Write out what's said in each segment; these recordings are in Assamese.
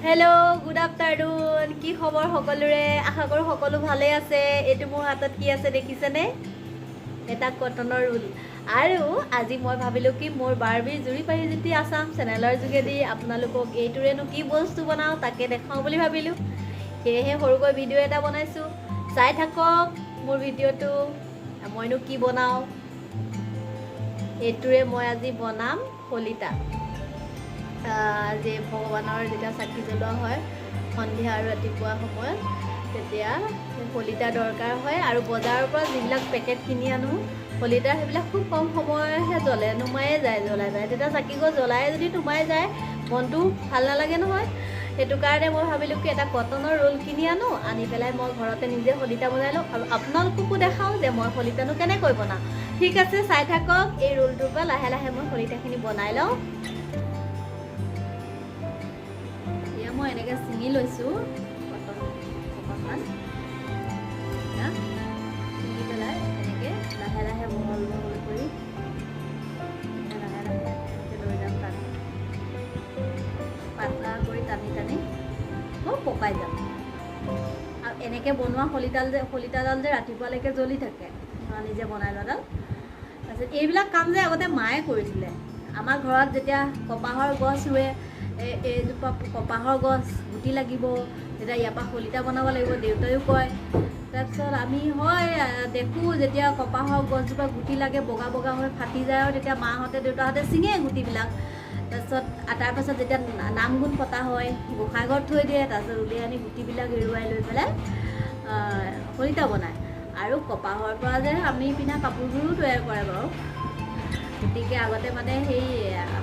হেল্ল' গুড আফটাৰনুন, কি খবৰ সকলোৰে? আশা কৰোঁ সকলো ভালেই আছে। এইটো মোৰ হাতত কি আছে দেখিছেনে? এটা কটনৰ ৰোল। আৰু আজি মই ভাবিলোঁ কি মোৰ বাৰ্বিৰ জুৰি পাহি জ্যোতি আছাম চেনেলৰ যোগেদি আপোনালোকক এইটোৰেনো কি বস্তু বনাওঁ তাকে দেখাওঁ বুলি ভাবিলোঁ। সেয়েহে সৰুকৈ ভিডিঅ' এটা বনাইছোঁ। চাই থাকক মোৰ ভিডিঅ'টো, মইনো কি বনাওঁ। এইটোৰে মই আজি বনাম শলিতা। যে ভগৱানৰ যেতিয়া চাকি জ্বলোৱা হয় সন্ধিয়া আৰু ৰাতিপুৱা সময়ত, তেতিয়া সেই শলিতা দৰকাৰ হয়। আৰু বজাৰৰ পৰা যিবিলাক পেকেট কিনি আনো শলিতা, সেইবিলাক খুব কম সময়হে জ্বলে, নুমায়ে যায় জ্বলাই যায়। তেতিয়া চাকি গছ জ্বলাই যদি নুমাই যায়, মনটো ভাল নালাগে নহয়। সেইটো কাৰণে মই ভাবিলোঁ কি এটা কটনৰ ৰোল কিনি আনো, আনি পেলাই মই ঘৰতে নিজে শলিতা বনাই লওঁ আৰু আপোনালোককো দেখাওঁ যে মই শলিতানো কেনেকৈ বনাওঁ। ঠিক আছে, চাই থাকক। এই ৰোলটোৰ পৰা লাহে লাহে মই শলিতাখিনি বনাই লওঁ। এয়া মই এনেকৈ ছিঙি লৈছোঁ কটন অকণমান, ছিঙি পেলাই এনেকৈ লাহে লাহে বহল বহল কৰি লাহে লাহে এনেকৈ লৈ যাম, টানি পাতলা কৰি টানি টানি মই পকাই যাম। আৰু এনেকৈ বনোৱা শলিতাল যে শলিতাডাল যে ৰাতিপুৱালৈকে জ্বলি থাকে, নিজে বনাই লোৱাডাল। তাৰপিছত এইবিলাক কাম যে আগতে মায়ে কৰিছিলে। আমাৰ ঘৰত যেতিয়া কপাহৰ গছ ৰুৱে, এইজোপা কপাহৰ গছ গুটি লাগিব, তেতিয়া ইয়াৰ পৰা শলিতা বনাব লাগিব, দেউতাইও কয়। তাৰপিছত আমি হয় দেখোঁ যেতিয়া কপাহৰ গছজোপা গুটি লাগে, বগা বগা হৈ ফাটি যায় আৰু তেতিয়া মাহঁতে দেউতাহঁতে ছিঙে গুটিবিলাক। তাৰপিছত তাৰপাছত যেতিয়া নাম গুণ পতা হয়, গোঁসাই ঘৰত থৈ দিয়ে। তাৰপিছত উলিয়াই আনি গুটিবিলাক এৰুৱাই লৈ পেলাই শলিতা বনায়। আৰু কপাহৰ পৰা যে আমি পিন্ধা কাপোৰবোৰো তৈয়াৰ কৰে বাৰু। গতিকে আগতে মানে সেই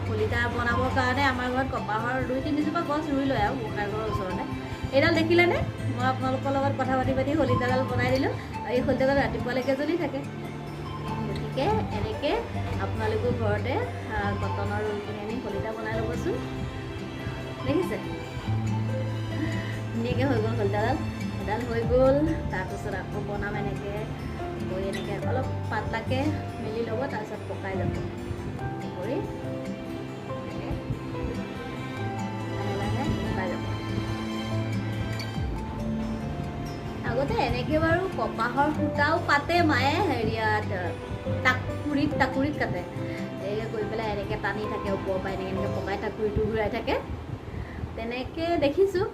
শলিতা বনাবৰ কাৰণে আমাৰ ঘৰত কপাহৰ 2-3 জোপা গছ ৰুই লয় আৰু গোঁসাই ঘৰৰ ওচৰতে। এইডাল দেখিলেনে? মই আপোনালোকৰ লগত কথা পাতি পাতি শলিতাডাল বনাই দিলোঁ আৰু এই শলিতাডাল ৰাতিপুৱালৈকে জ্বলি থাকে। গতিকে এনেকৈ আপোনালোকেও ঘৰতে কটনৰ ৰোল কিনি আনি শলিতা বনাই ল'বচোন। দেখিছে, ধুনীয়াকৈ হৈ গ'ল শলিতাডাল। এডাল হৈ গ'ল। তাৰপিছত আকৌ বনাম এনেকৈ গৈ এনেকৈ অলপ পাতলাকৈ মেলি ল'ব, তাৰপিছত পকাই যাব কৰি এনেকৈ লাহে লাহে পকাই যাব। আগতে এনেকৈ বাৰু কপাহৰ সূতাও পাতে মায়ে, হেৰিয়াত টাকুৰিত টাকুৰিত কাটে। এনেকৈ কৰি পেলাই এনেকৈ টানি থাকে ওপৰৰ পৰা, এনেকৈ এনেকৈ পকাই টাকুৰিটো ঘূৰাই থাকে, তেনেকৈ দেখিছোঁ।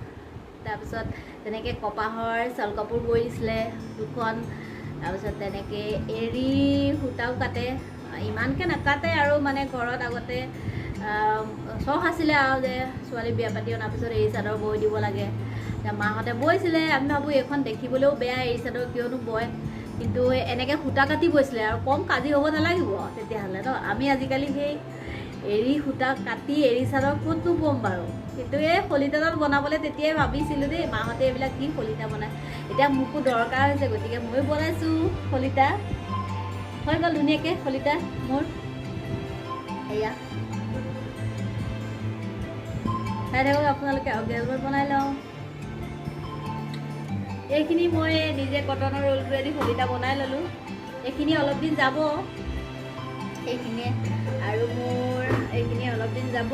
তাৰপিছত তেনেকৈ কপাহৰ চাল কাপোৰ বৈ দিছিলে দুখন। তাৰপিছত তেনেকৈ এৰী সূতাও কাটে, ইমানকৈ নাকাটে আৰু। মানে ঘৰত আগতে চখ আছিলে আৰু যে ছোৱালী বিয়া পাতি অনাৰ পিছত এৰী চাদৰ বৈ দিব লাগে। এতিয়া মাহঁতে বৈছিলে, আমি ভাবোঁ এইখন দেখিবলৈও বেয়া, এৰী চাদৰ কিয়নো বয়, কিন্তু এনেকৈ সূতা কাটি বৈছিলে আৰু কম কাজি হ'ব নালাগিব তেতিয়াহ'লে ন। আমি আজিকালি সেই এৰী সূতা কাটি এৰী চাদৰ ক'তনো ব'ম বাৰু। কিন্তু এই শলিতাডাল বনাবলৈ তেতিয়াই ভাবিছিলোঁ দেই, মাহঁতে এইবিলাক কি শলিতা বনায়। এতিয়া মোকো দৰকাৰ হৈছে, গতিকে ময়ো বনাইছোঁ শলিতা। হৈ গ'ল ধুনীয়াকৈ শলিতা মোৰ। এয়া চাই থাকক আপোনালোকে আৰু গেছবোৰ বনাই লওঁ। এইখিনি মই নিজে কটনৰ ৰোলটোৱেদি শলিতা বনাই ল'লোঁ। এইখিনি অলপ দিন যাব এইখিনিয়ে, আৰু মোৰ এইখিনি অলপ দিন যাব।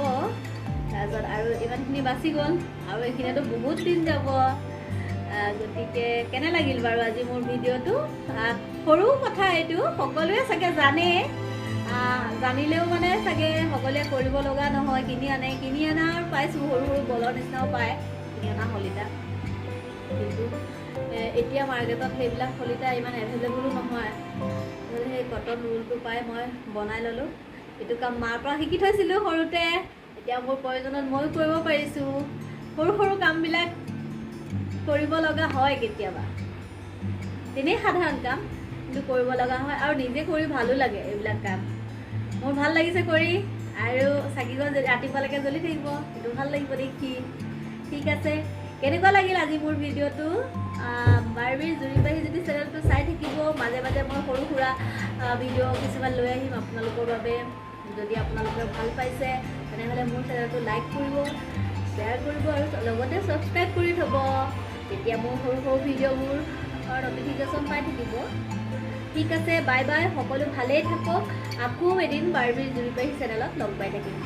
তাৰপিছত আৰু ইমানখিনি বাচি গ'ল আৰু এইখিনিয়েতো বহুত দিন যাব। গতিকে কেনে লাগিল বাৰু আজি মোৰ ভিডিঅ'টো? সৰু কথা এইটো, সকলোৱে চাগে জানে, জানিলেও মানে চাগে সকলোৱে কৰিব লগা নহয়, কিনি আনে। কিনি অনা পাইছোঁ, সৰু সৰু বলৰ নিচিনাও পায় কিনি অনা শলিতা। কিন্তু এতিয়া মাৰ্কেটত সেইবিলাক শলিতা ইমান এভেইলেবলো নহয়। সেই কটন ৰোলটো পাই মই বনাই ল'লোঁ। এইটো কাম মাৰ পৰা শিকি থৈছিলোঁ সৰুতে, এতিয়া মোৰ প্ৰয়োজনত ময়ো কৰিব পাৰিছোঁ। সৰু সৰু কামবিলাক কৰিব লগা হয় কেতিয়াবা, তেনেই সাধাৰণ কাম, কিন্তু কৰিব লগা হয় আৰু নিজে কৰি ভালো লাগে এইবিলাক কাম। মোৰ ভাল লাগিছে কৰি আৰু চাকি গছ ৰাতিপুৱালৈকে জ্বলি থাকিব, সেইটো ভাল লাগিব দেখি। ঠিক আছে, কেনেকুৱা লাগিল আজি মোৰ ভিডিঅ'টো? বাৰ্বিৰ জুৰি পাহি যদি চেনেলটো চাই থাকিব, মাজে মাজে মই সৰু সুৰা ভিডিঅ' কিছুমান লৈ আহিম আপোনালোকৰ বাবে। যদি আপোনালোকে ভাল পাইছে তেনেহ'লে মোৰ চেনেলটো লাইক কৰিব, শ্বেয়াৰ কৰিব আৰু লগতে ছাবস্ক্ৰাইব কৰি থ'ব। তেতিয়া মোৰ সৰু সৰু ভিডিঅ'বোৰ নটিফিকেশ্যন পাই থাকিব। ঠিক আছে, বাই বাই। সকলো ভালেই থাকক। আকৌ এদিন বাৰ্বিৰ জুৰি পাহি চেনেলত লগ পাই থাকিম।